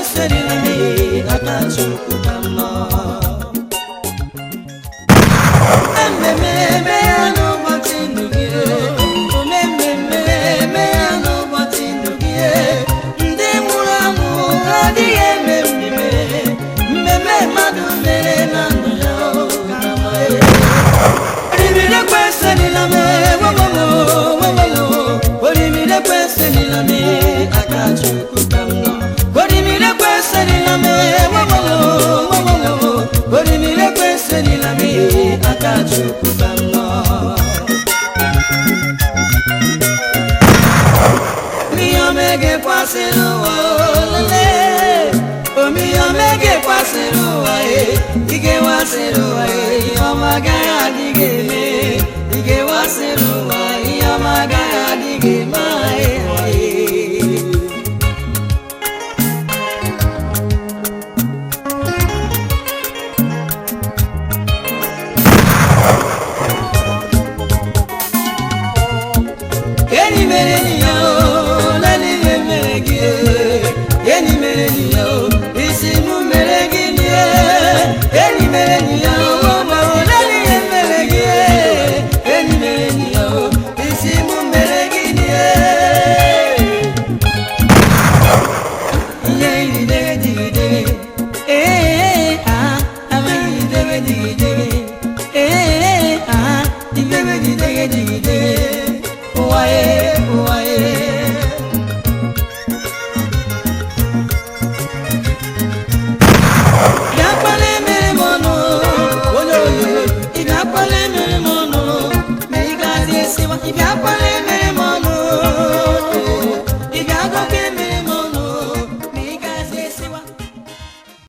kweserila m aka Chukwu ka m nọ. Mmemme eme ya n'ụbọchị ndụ gị, ome mmemme eme ya n'ụbọchị ndụ gị. Ndị nwụrụ anwụ adịghị eme mmemme, mmemme mmadụ mere na ndụ ya ka mma. Orimiri kweserila m, wowowo, orimiri kweserila m aka Chukwu ka m nọ. Orimiri kweserila m, wowowo, orimiri kweserila m aka Chukwu ka m nọ. Ihe omege kwasịrị ụwa olele, omihe omege kwasịrị ụwa e, ike wasịrị ụwa e, ihe ọma agaghị adịghị eme, ike wasịrị ụwa, ihe ọma agaghị adịghị eme anyị. Enyi mere enyi ya o, naanị ihe mere gị. Enyi mere enyi ya o, isi mụ mere gị nie. Enyi mere enyi ya o, naanị ihe mere gị. Enyi mere enyi ya o, isi mụ mere gị nie. Ihe idebe digidebe, ee ah, amaghị idebe digidebe, ee ah, idebe digidebe digidebe. Ụwa e, ụwa e. Bịakwala emere m ọnụ, onye oyi, ị bịakwala emere m ọnụ, ma ị gaghị esiwa, ị bịakwala emere